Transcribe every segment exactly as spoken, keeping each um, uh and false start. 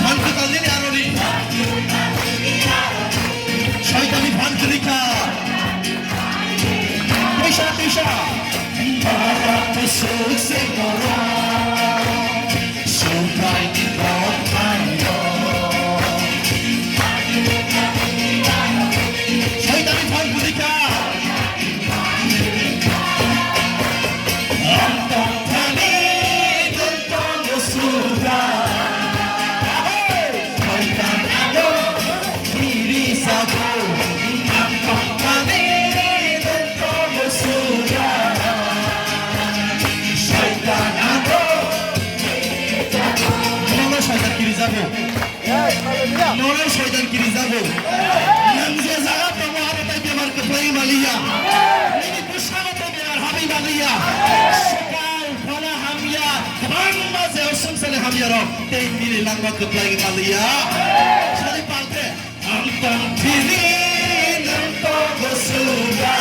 Phan kwtal nini aroni. Soitani phan kwrwi kha. Twisa, twisa. Borok bwswk se borok. Subraini borok phaio. Soitani phan kwrwi kha. Nono soitan kiri jago. Nono soitan kiri jago. Nang je jaga tongo aro tai bemar kwplai maliya. Nini bwskango tai bemar habi maliya. Swkang phala hamya. Kwbangma je osomsani hamya rok. Tei nini langma kwplai maliya. Sari palte. Ang tongthini nang tongo suda.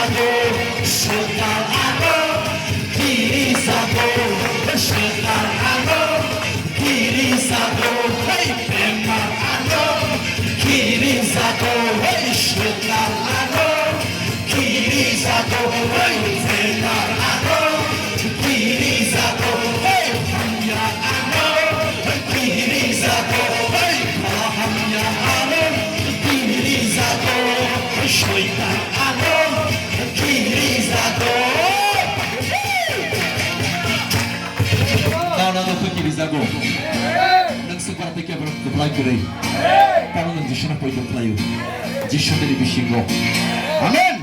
Swkang ano kirijago, swkang ano kirijago, hei bemar ano kirijago, hei swkang ano kirijago, hei bemar ano kirijago, hei hamya ano kirijago, hei hamya ano kirijago, hei soitan ano kirijago. Nana no kirijago. Nang suka teke berang keblai kiri. Kamu nang Jisu na poido playu. Jisu dari bisingo. Amen.